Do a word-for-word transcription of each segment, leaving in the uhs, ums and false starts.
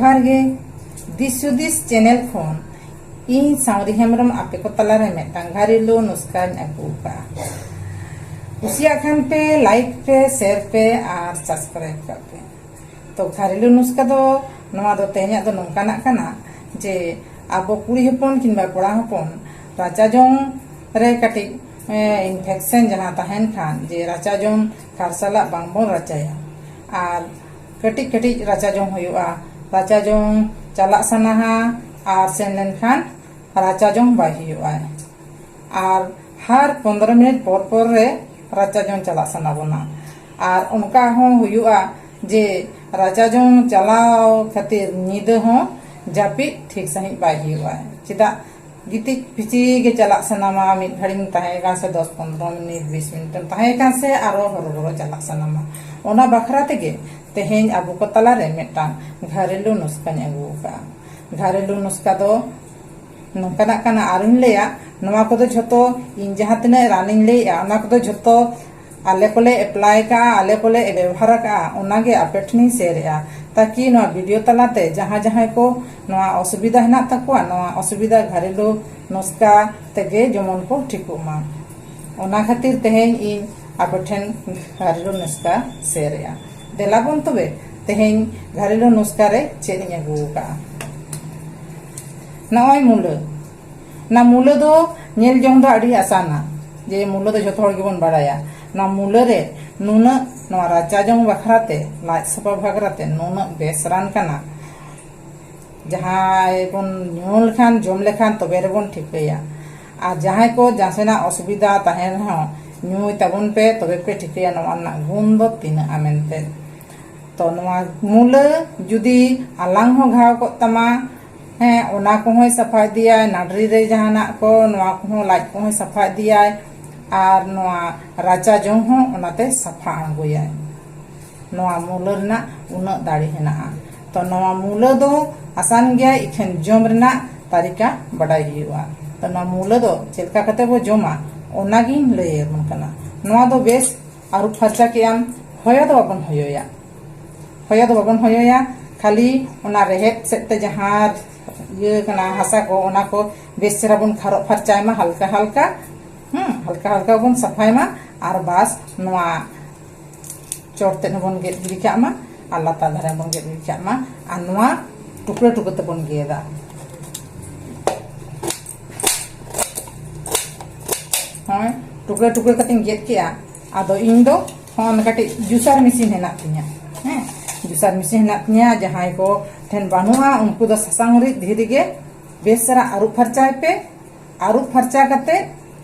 ᱡᱚᱦᱟᱨ ᱜᱮ, ᱫᱤᱥ ᱦᱩᱫᱤᱥ ᱪᱮᱱᱮᱞ ᱠᱷᱚᱱ ᱤᱧ ᱥᱟᱣᱨᱤ ᱦᱮᱢᱵᱨᱚᱢ ᱟᱯᱮ ᱠᱚ ᱛᱟᱞᱟᱨᱮ ᱢᱤᱫᱴᱟᱝ ᱜᱷᱟᱨᱮᱞᱩ ᱱᱩᱥᱠᱟᱧ ᱟᱹᱜᱩ ᱟᱠᱟᱫᱼᱟ᱾ ᱠᱩᱥᱤᱭᱟᱜ ᱠᱷᱟᱱ ᱯᱮ ᱞᱟᱭᱤᱠ ᱯᱮ, ᱥᱮᱭᱟᱨ ᱯᱮ ᱟᱨ ᱥᱟᱵᱥᱠᱨᱟᱭᱤᱵ ᱠᱟᱜ ᱯᱮ᱾ ᱛᱚ ᱜᱷᱟᱨᱮᱞᱩ ᱱᱩᱥᱠᱟ ᱫᱚ, ᱱᱚᱣᱟ ᱫᱚ ᱛᱮᱦᱮᱧᱟᱜ ᱫᱚ ᱱᱚᱝᱠᱟᱱᱟᱜ ᱠᱟᱱᱟ ᱡᱮ ᱟᱵᱚ ᱠᱩᱲᱤ ᱦᱚᱯᱚᱱ ᱠᱤᱝᱵᱟ ᱠᱚᱲᱟ ᱦᱚᱯᱚᱱ ᱨᱟᱪᱟ ᱡᱚᱝ ᱨᱮ ᱠᱟᱹᱴᱤᱡ ᱤᱱᱯᱷᱮᱠᱥᱮᱱ ᱡᱟᱦᱟᱸ ᱛᱟᱦᱮᱱ ᱠᱷᱟᱱ, ᱡᱮ ᱨᱟᱪᱟ ᱡᱚᱝ ᱠᱷᱟᱨᱥᱟᱞᱟᱜ ᱵᱟᱝᱵᱚᱱ ᱨᱟᱪᱟᱭᱟ ᱟᱨ ᱠᱟᱹᱴᱤᱡ ᱠᱟᱹᱴᱤᱡ ᱨᱟᱪᱟ ᱡᱚᱝ ᱦᱩᱭᱩᱜᱼᱟ᱾ ᱨᱟᱪᱟ ᱡᱚᱝ ᱪᱟᱞᱟᱜ ᱥᱟᱱᱟᱣᱟ ᱟᱨ ᱥᱮᱱ ᱞᱮᱱᱠᱷᱟᱱ ᱨᱟᱪᱟ ᱡᱚᱝ ᱵᱟᱭ ᱦᱩᱭᱩᱜᱼᱟ᱾ ᱟᱨ ᱦᱟᱨ ᱯᱚᱱᱫᱽᱨᱚ ᱢᱤᱱᱤᱴ ᱯᱚᱨ ᱯᱚᱨ ᱨᱮ ᱨᱟᱪᱟ ᱡᱚᱝ ᱪᱟᱞᱟᱜ ᱥᱟᱱᱟ ᱵᱚᱱᱟ᱾ ᱟᱨ ᱚᱱᱠᱟ ᱦᱚᱸ ᱦᱩᱭᱩᱜᱼᱟ ᱡᱮ ᱨᱟᱪᱟ ᱡᱚᱝ ᱪᱟᱞᱟᱣ ᱠᱷᱟᱹᱛᱤᱨ ᱧᱤᱫᱟᱹ ᱦᱚᱸ ᱡᱟᱹᱯᱤᱫ ᱴᱷᱤᱠ ᱥᱟᱺᱦᱤᱡ ᱵᱟᱭ ᱦᱩᱭᱩᱜᱼᱟ᱾ ᱪᱮᱫᱟᱜ? ᱜᱤᱛᱤᱡ ᱯᱤᱪᱷᱤ ᱜᱮ ᱪᱟᱞᱟᱜ ᱥᱟᱱᱟᱢᱟ᱾ ᱢᱤᱫ ᱜᱷᱟᱹᱲᱤᱡ ᱮᱢ ᱛᱟᱦᱮᱸ ᱠᱟᱱ ᱥᱮ ᱫᱚᱥ ᱯᱚᱱᱫᱽᱨᱚ ᱢᱤᱱᱤᱴ, ᱵᱤᱥ ᱢᱤᱱᱤᱴ ᱮᱢ ᱛᱟᱦᱮᱸ ᱠᱟᱱ ᱥᱮ ᱟᱨᱚ ᱦᱚᱨᱚᱵᱚᱨᱚ ᱪᱟᱞᱟᱜ ᱥᱟᱱᱟᱢᱟ᱾ ᱚᱱᱟ ᱵᱟᱠᱷᱨᱟ ᱛᱮᱜᱮ ᱛᱮᱦᱮᱧ ᱟᱵᱚ ᱠᱚ ᱛᱟᱞᱟᱨᱮ ᱢᱤᱫᱴᱟᱝ ᱜᱷᱟᱨᱮᱞᱩ ᱱᱩᱥᱠᱟᱧ ᱟᱹᱜᱩ ᱟᱠᱟᱫᱼᱟ᱾ ᱜᱷᱟᱨᱮᱞᱩ ᱱᱩᱥᱠᱟ ᱫᱚ ᱱᱚᱝᱠᱟᱱᱟᱜ ᱠᱟᱱᱟ᱾ ᱟᱨᱤᱧ ᱞᱟᱹᱭᱟ, ᱱᱚᱣᱟ ᱠᱚᱫᱚ ᱡᱷᱚᱛᱚ ᱤᱧ ᱡᱟᱦᱟᱸ ᱛᱤᱱᱟᱹᱜ ᱨᱟᱱᱤᱧ ᱞᱟᱹᱭᱮᱜᱼᱟ, ᱚᱱᱟ ᱠᱚᱫᱚ ᱡᱷᱚᱛᱚ ᱟᱞᱮ ᱠᱚᱞᱮ ᱮᱯᱞᱟᱭ ᱠᱟᱜᱼᱟ, ᱟᱞᱮ ᱠᱚᱞᱮ ᱵᱮᱵᱚᱦᱟᱨ ᱠᱟᱜᱼᱟ, ᱚᱱᱟᱜᱮ ᱟᱯᱮ ᱴᱷᱮᱱᱤᱧ ᱥᱮᱭᱟᱨᱮᱜᱼᱟ᱾ ᱛᱟᱠᱤ ᱱᱚᱣᱟ ᱵᱷᱤᱰᱤᱭᱳ ᱛᱟᱞᱟᱛᱮ ᱡᱟᱦᱟᱸ ᱡᱟᱦᱟᱸᱭ ᱠᱚ ᱱᱚᱣᱟ ᱚᱥᱩᱵᱤᱫᱷᱟ ᱦᱮᱱᱟᱜ ᱛᱟᱠᱚᱣᱟ, ᱱᱚᱣᱟ ᱚᱥᱩᱵᱤᱫᱷᱟ ᱜᱷᱟᱨᱮᱞᱩ ᱱᱩᱥᱠᱟ ᱛᱮᱜᱮ ᱡᱮᱢᱚᱱ ᱠᱚ ᱴᱷᱤᱠᱚᱜ ᱢᱟ, ᱚᱱᱟ ᱠᱷᱟᱹᱛᱤᱨ ᱛᱮᱦᱮᱧ ᱤᱧ ᱟᱯᱮ ᱴᱷᱮᱱ ᱜᱷᱟᱨᱮᱞᱩ ᱱᱩᱥᱠᱟ ᱥᱮᱭᱟᱨᱮᱜᱼᱟ᱾ ᱫᱮᱞᱟ ᱵᱚᱱ ᱛᱚᱵᱮ, ᱛᱮᱦᱮᱧ ᱜᱷᱟᱨᱮᱞᱩ ᱱᱩᱥᱠᱟ ᱨᱮ ᱪᱮᱫ ᱤᱧ ᱟᱹᱜᱩ ᱟᱠᱟᱫᱼᱟ᱾ ᱱᱚᱜᱼᱚᱭ ᱢᱩᱞᱟᱹ᱾ ᱚᱱᱟ ᱢᱩᱞᱟᱹ ᱫᱚ ᱧᱮᱞ ᱡᱚᱝ ᱫᱚ ᱟᱹᱰᱤ ᱟᱥᱟᱱᱟ, ᱡᱮ ᱢᱩᱞᱟᱹ ᱫᱚ ᱡᱷᱚᱛᱚ ᱦᱚᱲ ᱜᱮᱵᱚᱱ ᱵᱟᱲᱟᱭᱟ᱾ ᱚᱱᱟ ᱢᱩᱞᱟᱹ ᱨᱮ ᱱᱩᱱᱟᱹᱜ, ᱱᱚᱣᱟ ᱨᱟᱪᱟ ᱡᱚᱝ ᱵᱟᱠᱷᱨᱟ ᱛᱮ, ᱞᱟᱡ ᱥᱟᱯᱷᱟ ᱵᱟᱠᱷᱨᱟ ᱛᱮ ᱱᱩᱱᱟᱹᱜ ᱵᱮᱥ ᱨᱟᱱ ᱠᱟᱱᱟ, ᱡᱟᱦᱟᱸᱭ ᱵᱚᱱ ᱧᱩ ᱞᱮᱠᱷᱟᱱ, ᱡᱚᱢ ᱞᱮᱠᱷᱟᱱ ᱛᱚᱵᱮ ᱨᱮᱵᱚᱱ ᱴᱷᱤᱠᱟᱹᱭᱟ᱾ ᱟᱨ ᱡᱟᱦᱟᱸᱭ ᱠᱚ ᱡᱟᱦᱟᱸ ᱥᱮᱱᱟᱜ ᱚᱥᱩᱵᱤᱫᱷᱟ ᱛᱟᱦᱮᱱ ᱨᱮᱦᱚᱸ, ᱧᱩᱭ ᱛᱟᱵᱚᱱ ᱯᱮ, ᱛᱚᱵᱮ ᱯᱮ ᱴᱷᱤᱠᱟᱹᱭᱟ ᱱᱚᱣᱟ ᱨᱮᱱᱟᱜ ᱜᱩᱱ ᱫᱚ ᱛᱤᱱᱟᱹᱜᱼᱟ ᱢᱮᱱᱛᱮ᱾ ᱛᱚ ᱱᱚᱣᱟ ᱢᱩᱞᱟᱹ ᱡᱩᱫᱤ ᱟᱞᱟᱝ ᱦᱚᱸ ᱜᱷᱟᱣ ᱠᱚᱜ ᱛᱟᱢᱟ, ᱦᱮᱸ, ᱚᱱᱟ ᱠᱚᱦᱚᱸᱭ ᱥᱟᱯᱷᱟ ᱤᱫᱤᱭᱟᱭ, ᱱᱟᱰᱨᱤ ᱨᱮ ᱡᱟᱦᱟᱱᱟᱜ ᱠᱚ, ᱱᱚᱣᱟ ᱠᱚᱦᱚᱸ, ᱞᱟᱡ ᱠᱚᱦᱚᱸᱭ ᱥᱟᱯᱷᱟ ᱤᱫᱤᱭᱟᱭ, ᱟᱨ ᱱᱚᱣᱟ ᱨᱟᱪᱟ ᱡᱚᱝ ᱦᱚᱸ ᱚᱱᱟᱛᱮ ᱥᱟᱯᱷᱟ ᱟᱬᱜᱚᱭᱟᱭ᱾ ᱱᱚᱣᱟ ᱢᱩᱞᱟᱹ ᱨᱮᱱᱟᱜ ᱩᱱᱟᱹᱜ ᱫᱟᱲᱮ ᱦᱮᱱᱟᱜᱼᱟ᱾ ᱛᱚ ᱱᱚᱣᱟ ᱢᱩᱞᱟᱹ ᱫᱚ ᱟᱥᱟᱱ ᱜᱮᱭᱟ, ᱤᱠᱷᱟᱹᱱ ᱡᱚᱢ ᱨᱮᱱᱟᱜ ᱛᱟᱹᱨᱤᱠᱟ ᱵᱟᱰᱟᱭ ᱦᱩᱭᱩᱜᱼᱟ᱾ ᱛᱚ ᱱᱚᱣᱟ ᱢᱩᱞᱟᱹ ᱫᱚ ᱪᱮᱫ ᱞᱮᱠᱟ ᱠᱟᱛᱮ ᱵᱚ ᱡᱚᱢᱟ, ᱚᱱᱟᱜᱤᱧ ᱞᱟᱹᱭ ᱟᱵᱚᱱ ᱠᱟᱱᱟ᱾ ᱱᱚᱣᱟ ᱫᱚ ᱵᱮᱥ ᱟᱹᱨᱩᱵ ᱯᱷᱟᱨᱪᱟ ᱠᱮᱜ ᱟᱢ, ᱦᱚᱭᱚ ᱫᱚ ᱵᱟᱵᱚᱱ ᱦᱚᱭᱚᱭᱟ, ᱦᱚᱭᱚ ᱫᱚ ᱵᱟᱵᱚᱱ ᱦᱚᱭᱚᱭᱟ᱾ ᱠᱷᱟᱹᱞᱤ ᱚᱱᱟ ᱨᱮᱦᱮᱫ ᱥᱮᱫ ᱛᱮ ᱡᱟᱦᱟᱸ ᱤᱭᱟᱹ ᱠᱟᱱᱟ ᱦᱟᱥᱟ ᱠᱚ, ᱚᱱᱟ ᱠᱚ ᱵᱮᱥ ᱪᱮᱦᱨᱟ ᱵᱚᱱ ᱠᱷᱟᱨᱚᱜ ᱯᱷᱟᱨᱪᱟᱭ ᱢᱟ, ᱦᱟᱞᱠᱟ ᱦᱟᱞᱠᱟ᱾ ᱦᱩᱸ, ᱦᱟᱞᱠᱟ ᱦᱟᱞᱠᱟ ᱵᱚᱱ ᱥᱟᱯᱷᱟᱭ ᱢᱟ᱾ ᱟᱨ ᱵᱟᱥ, ᱱᱚᱣᱟ ᱪᱚᱴ ᱛᱮᱫ ᱦᱚᱸᱵᱚᱱ ᱜᱮᱫ ᱜᱤᱰᱤ ᱠᱟᱜ ᱢᱟ, ᱟᱨ ᱞᱟᱛᱟᱨ ᱫᱷᱟᱨᱮ ᱵᱚᱱ ᱜᱮᱫ ᱜᱤᱰᱤ ᱠᱟᱜ ᱢᱟ᱾ ᱟᱨ ᱱᱚᱣᱟ ᱴᱩᱠᱨᱟᱹ ᱴᱩᱠᱨᱟᱹ ᱛᱮᱵᱚᱱ ᱜᱮᱫᱟ᱾ ᱦᱚᱸᱜᱼᱚᱭ, ᱴᱩᱠᱨᱟᱹ ᱴᱩᱠᱨᱟᱹ ᱠᱟᱛᱮᱧ ᱜᱮᱫ ᱠᱮᱜᱼᱟ᱾ ᱟᱫᱚ ᱤᱧ ᱫᱚ ᱦᱚᱸᱜᱼᱚᱭ ᱠᱟᱹᱴᱤᱡ ᱡᱩᱥᱟᱨ ᱢᱮᱥᱤᱱ ᱦᱮᱱᱟᱜ ᱛᱤᱧᱟ᱾ ᱦᱮᱸ, ᱡᱩᱥᱟᱨ ᱢᱮᱥᱤᱱ ᱦᱮᱱᱟᱜ ᱛᱤᱧᱟ᱾ ᱡᱟᱦᱟᱸᱭ ᱠᱚ ᱴᱷᱮᱱ ᱵᱟᱹᱱᱩᱜᱼᱟ, ᱩᱱᱠᱩ ᱫᱚ ᱥᱟᱥᱟᱝ ᱨᱤᱫ ᱫᱷᱤᱨᱤ ᱜᱮ ᱵᱮᱥ ᱪᱮᱦᱨᱟ ᱟᱹᱨᱩᱵ ᱯᱷᱟᱨᱪᱟᱭ ᱯᱮ᱾ ᱟᱹᱨᱩᱵ ᱯᱷᱟᱨᱪᱟ ᱠᱟᱛᱮ,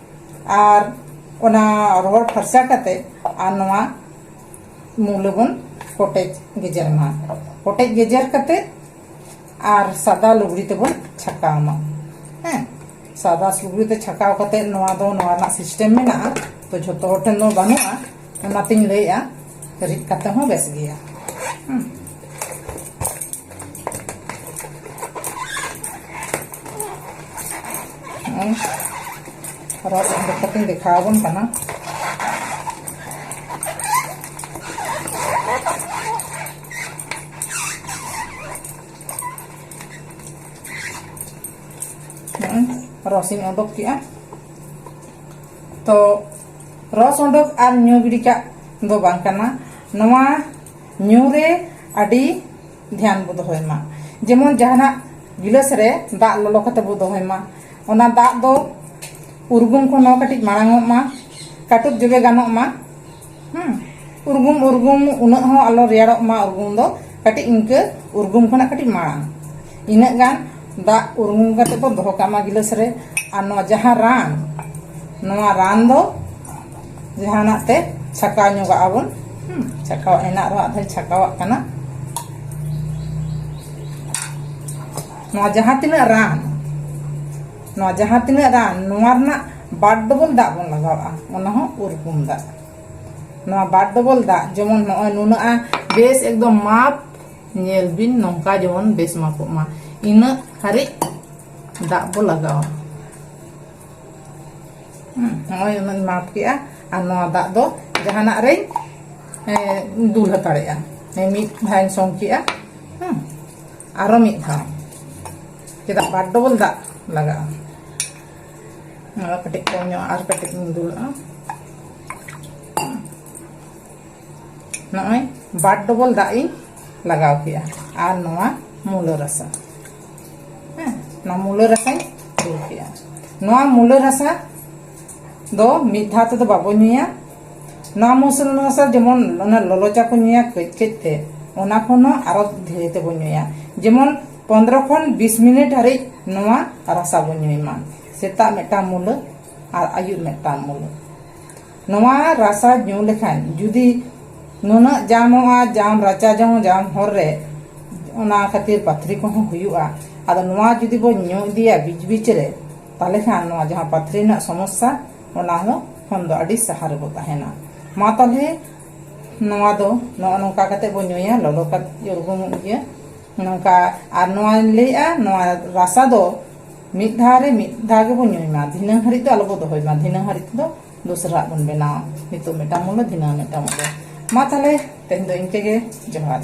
ᱟᱨ ᱚᱱᱟ ᱨᱚᱦᱚᱲ ᱯᱷᱟᱨᱪᱟ ᱠᱟᱛᱮ, ᱟᱨ ᱱᱚᱣᱟ ᱢᱩᱞᱟᱹ ᱵᱚᱱ ᱠᱚᱴᱮᱡ ᱜᱮᱡᱮᱨ ᱢᱟ᱾ ᱠᱚᱴᱮᱡ ᱜᱮᱡᱮᱨ ᱠᱟᱛᱮ ᱟᱨ ᱥᱟᱫᱟ ᱞᱩᱜᱽᱲᱤ ᱛᱮᱵᱚᱱ ᱪᱷᱟᱠᱟᱣ ᱢᱟ᱾ ᱦᱮᱸ, ᱥᱟᱫᱟ ᱞᱩᱜᱽᱲᱤ ᱛᱮ ᱪᱷᱟᱠᱟᱣ ᱠᱟᱛᱮ, ᱱᱚᱣᱟ ᱫᱚ, ᱱᱚᱣᱟ ᱨᱮᱱᱟᱜ ᱥᱤᱥᱴᱮᱢ ᱢᱮᱱᱟᱜᱼᱟ, ᱛᱚ ᱡᱷᱚᱛᱚ ᱦᱚᱲ ᱴᱷᱮᱱ ᱫᱚ ᱵᱟᱹᱱᱩᱜᱼᱟ, ᱚᱱᱟᱛᱤᱧ ᱞᱟᱹᱭᱮᱜᱼᱟ, ᱨᱤᱫ ᱠᱟᱛᱮ ᱦᱚᱸ ᱵᱮᱥ ᱜᱮᱭᱟ᱾ ᱦᱮᱸ᱾ ᱱᱚᱜᱼᱚᱭ ᱨᱚᱥ ᱩᱰᱩᱠ ᱠᱟᱛᱮᱧ ᱫᱮᱠᱷᱟᱣ ᱟᱵᱚᱱ ᱠᱟᱱᱟ᱾ ᱱᱚᱜᱼᱚᱭ ᱨᱚᱥᱤᱧ ᱚᱰᱚᱠ ᱠᱮᱜᱼᱟ᱾ ᱛᱚ ᱨᱚᱥ ᱚᱰᱚᱠ ᱟᱨ ᱧᱩ ᱜᱤᱰᱤ ᱠᱟᱜ ᱫᱚ ᱵᱟᱝ ᱠᱟᱱᱟ᱾ ᱱᱚᱣᱟ ᱧᱩ ᱨᱮ ᱟᱹᱰᱤ ᱫᱷᱮᱭᱟᱱ ᱵᱚ ᱫᱚᱦᱚᱭ ᱢᱟ᱾ ᱡᱮᱢᱚᱱ ᱡᱟᱦᱟᱱᱟᱜ ᱜᱤᱞᱟᱹᱥ ᱨᱮ ᱫᱟᱜ ᱞᱚᱞᱚ ᱠᱟᱛᱮ ᱵᱚ ᱫᱚᱦᱚᱭ ᱢᱟ᱾ ᱚᱱᱟ ᱫᱟᱜ ᱫᱚ ᱩᱨᱜᱩᱢ ᱠᱷᱚᱱ ᱦᱚᱸ ᱠᱟᱹᱴᱤᱡ ᱢᱟᱲᱟᱝ ᱚᱜ ᱢᱟ, ᱠᱟᱹᱴᱩᱵ ᱡᱚᱵᱮ ᱜᱟᱱᱚᱜ ᱢᱟ᱾ ᱦᱮᱸ, ᱩᱨᱜᱩᱢ ᱩᱨᱜᱩᱢ ᱩᱱᱟᱹᱜ ᱦᱚᱸ ᱟᱞᱚ ᱨᱮᱭᱟᱲᱚᱜ ᱢᱟ᱾ ᱩᱨᱜᱩᱢ ᱫᱚ ᱠᱟᱹᱴᱤᱡ ᱤᱱᱠᱟᱹ ᱩᱨᱜᱩᱢ ᱠᱷᱚᱱᱟᱜ ᱠᱟᱹᱴᱤᱡ ᱢᱟᱲᱟᱝ, ᱤᱱᱟᱹᱜ ᱜᱟᱱ ᱫᱟᱜ ᱩᱨᱜᱩᱢ ᱠᱟᱛᱮ ᱵᱚ ᱫᱚᱦᱚ ᱠᱟᱜ ᱢᱟ ᱜᱤᱞᱟᱹᱥ ᱨᱮ᱾ ᱟᱨ ᱱᱚᱣᱟ ᱡᱟᱦᱟᱸ ᱨᱟᱱ, ᱱᱚᱣᱟ ᱨᱟᱱ ᱫᱚ ᱡᱟᱦᱟᱱᱟᱜ ᱛᱮ ᱪᱷᱟᱠᱟᱣ ᱧᱚᱜᱟᱜ ᱟᱵᱚᱱ᱾ ᱦᱩᱸ, ᱪᱷᱟᱠᱟᱣ, ᱦᱮᱱᱟᱜ ᱨᱮᱦᱚᱸ ᱟᱫᱷᱟᱧ ᱪᱷᱟᱠᱟᱣᱟᱜ ᱠᱟᱱᱟ᱾ ᱱᱚᱣᱟ ᱡᱟᱦᱟᱸ ᱛᱤᱱᱟᱹᱜ ᱨᱟᱱ, ᱱᱚᱣᱟ ᱡᱟᱦᱟᱸ ᱛᱤᱱᱟᱹᱜ ᱨᱟᱱ, ᱱᱚᱣᱟ ᱨᱮᱱᱟᱜ ᱵᱟᱨ ᱰᱚᱵᱚᱞ ᱫᱟᱜ ᱵᱚᱱ ᱞᱟᱜᱟᱣᱟᱜᱼᱟ, ᱚᱱᱟ ᱦᱚᱸ ᱩᱨᱜᱩᱢ ᱫᱟᱜ᱾ ᱱᱚᱣᱟ ᱵᱟᱨ ᱰᱚᱵᱚᱞ ᱫᱟᱜ, ᱡᱮᱢᱚᱱ ᱱᱚᱜᱼᱚᱭ ᱱᱩᱱᱟᱹᱜ ᱟ ᱵᱮᱥ ᱮᱠᱫᱚᱢ ᱢᱟᱯ, ᱧᱮᱞ ᱵᱤᱱ ᱱᱚᱝᱠᱟ ᱡᱮᱢᱚᱱ ᱵᱮᱥ ᱢᱟᱯᱚᱜ ᱢᱟ, ᱤᱱᱟᱹᱜ ᱦᱟᱹᱨᱤᱡ ᱫᱟᱜ ᱵᱚ ᱞᱟᱜᱟᱣᱟ᱾ ᱦᱩᱸ, ᱱᱚᱜᱼᱚᱭ ᱩᱱᱟᱹᱜ ᱤᱧ ᱢᱟᱯ ᱠᱮᱜᱼᱟ᱾ ᱟᱨ ᱱᱚᱣᱟ ᱫᱟᱜ ᱫᱚ ᱡᱟᱦᱟᱱᱟᱜ ᱨᱮᱧ, ᱮ, ᱫᱩᱞ ᱦᱟᱛᱟᱲᱮᱜᱼᱟ᱾ ᱢᱤᱫ ᱫᱷᱟᱣ ᱤᱧ ᱥᱚᱝ ᱠᱮᱜᱼᱟ᱾ ᱟᱨᱚ ᱢᱤᱫ ᱫᱷᱟᱣ᱾ ᱪᱮᱫᱟᱜ ᱵᱟᱨ ᱰᱚᱵᱚᱞ ᱫᱟᱜ ᱞᱟᱜᱟᱜᱼᱟ? ᱚᱱᱟ ᱠᱟᱹᱴᱤᱡ ᱠᱚᱢ ᱧᱚᱜ, ᱟᱨ ᱠᱟᱹᱴᱤᱡ ᱤᱧ ᱫᱩᱞᱟᱜᱼᱟ᱾ ᱱᱚᱜᱼᱚᱭ ᱵᱟᱨ ᱰᱚᱵᱚᱞ ᱫᱟᱜ ᱤᱧ ᱞᱟᱜᱟᱣ ᱠᱮᱜᱼᱟ᱾ ᱟᱨ ᱱᱚᱣᱟ ᱢᱩᱞᱟᱹ ᱨᱟᱥᱟ, ᱦᱮᱸ, ᱱᱚᱣᱟ ᱢᱩᱞᱟᱹ ᱨᱟᱥᱟᱧ ᱫᱩᱞ ᱠᱮᱜᱼᱟ᱾ ᱱᱚᱣᱟ ᱢᱩᱞᱟᱹ ᱨᱟᱥᱟ ᱫᱚ ᱢᱤᱫ ᱫᱷᱟᱣ ᱛᱮᱫᱚ ᱵᱟᱵᱚ ᱧᱩᱭᱟ᱾ ᱱᱚᱣᱟ ᱢᱩᱞᱟᱹ ᱨᱟᱥᱟ ᱡᱮᱢᱚᱱ ᱚᱱᱟ ᱞᱚᱞᱚ ᱪᱟ ᱠᱚ ᱧᱩᱭᱟ ᱠᱟᱹᱡ ᱠᱟᱹᱡ ᱛᱮ, ᱚᱱᱟ ᱠᱷᱚᱱ ᱦᱚᱸ ᱟᱨᱚ ᱫᱷᱤᱨᱮ ᱛᱮᱵᱚ ᱧᱩᱭᱟ᱾ ᱡᱮᱢᱚᱱ ᱯᱚᱱᱫᱽᱨᱚ ᱠᱷᱚᱱ ᱵᱤᱥ ᱢᱤᱱᱤᱴ ᱦᱟᱹᱨᱤᱡ ᱱᱚᱣᱟ ᱨᱟᱥᱟ ᱵᱚ ᱧᱩᱭ ᱢᱟ᱾ ᱥᱮᱛᱟᱜ ᱢᱤᱫᱴᱟᱝ ᱢᱩᱞᱟᱹ ᱟᱨ ᱟᱹᱭᱩᱵ ᱢᱤᱫᱴᱟᱝ ᱢᱩᱞᱟᱹ᱾ ᱱᱚᱣᱟ ᱨᱟᱥᱟ ᱧᱩ ᱞᱮᱠᱷᱟᱱ ᱡᱩᱫᱤ ᱱᱩᱱᱟᱹᱜ ᱡᱟᱢᱚᱜᱼᱟ, ᱡᱟᱢ ᱨᱟᱪᱟ ᱡᱚᱝ ᱡᱟᱢ ᱦᱚᱨ ᱨᱮ, ᱚᱱᱟ ᱠᱷᱟᱹᱛᱤᱨ ᱯᱟᱛᱷᱨᱤ ᱠᱚᱦᱚᱸ ᱦᱩᱭᱩᱜᱼᱟ᱾ ᱟᱫᱚ ᱱᱚᱣᱟ ᱡᱩᱫᱤ ᱵᱚᱱ ᱧᱩ ᱤᱫᱤᱭᱟ ᱵᱤᱪ ᱵᱤᱪ ᱨᱮ, ᱛᱟᱦᱚᱞᱮ ᱠᱷᱟᱱ ᱱᱚᱣᱟ ᱡᱟᱦᱟᱸ ᱯᱟᱛᱷᱨᱤ ᱨᱮᱱᱟᱜ ᱥᱚᱢᱚᱥᱥᱟ, ᱚᱱᱟ ᱦᱚᱸ ᱠᱷᱚᱱ ᱫᱚ ᱟᱹᱰᱤ ᱥᱟᱦᱟ ᱨᱮᱵᱚ ᱛᱟᱦᱮᱱᱟ᱾ ᱢᱟ ᱛᱟᱦᱚᱞᱮ ᱱᱚᱣᱟ ᱫᱚ ᱱᱚᱜᱼᱚ ᱱᱚᱝᱠᱟ ᱠᱟᱛᱮ ᱵᱚ ᱧᱩᱭᱟ, ᱞᱚᱞᱚ ᱠᱟᱛᱮ ᱩᱨᱜᱩᱢ ᱤᱭᱟᱹ ᱱᱚᱝᱠᱟ᱾ ᱟᱨ ᱱᱚᱣᱟᱧ ᱞᱟᱹᱭᱮᱜᱼᱟ, ᱱᱚᱣᱟ ᱨᱟᱥᱟ ᱫᱚ ᱢᱤᱫ ᱫᱷᱟᱣ ᱨᱮ ᱢᱤᱫ ᱫᱷᱟᱣ ᱜᱮᱵᱚ ᱧᱩᱭ ᱢᱟ, ᱫᱷᱤᱱᱟᱹᱝ ᱦᱟᱹᱨᱤᱡ ᱫᱚ ᱟᱞᱚ ᱵᱚ ᱫᱚᱦᱚᱭ ᱢᱟ᱾ ᱫᱷᱤᱱᱟᱹᱝ ᱦᱟᱹᱨᱤᱡ ᱛᱮᱫᱚ ᱫᱚᱥᱨᱟ ᱟᱜ ᱵᱚᱱ ᱵᱮᱱᱟᱣᱟ᱾ ᱱᱤᱛᱚᱜ ᱢᱤᱫᱴᱟᱝ ᱢᱩᱞᱟᱹ, ᱫᱷᱤᱱᱟᱹᱝ ᱢᱤᱫᱴᱟᱝ ᱢᱩᱞᱟᱹ᱾ ᱢᱟ ᱛᱟᱦᱞᱮ ᱛᱮᱦᱮᱧ ᱫᱚ ᱤᱱᱠᱟᱹ ᱜᱮ, ᱡᱚᱦᱟᱨ᱾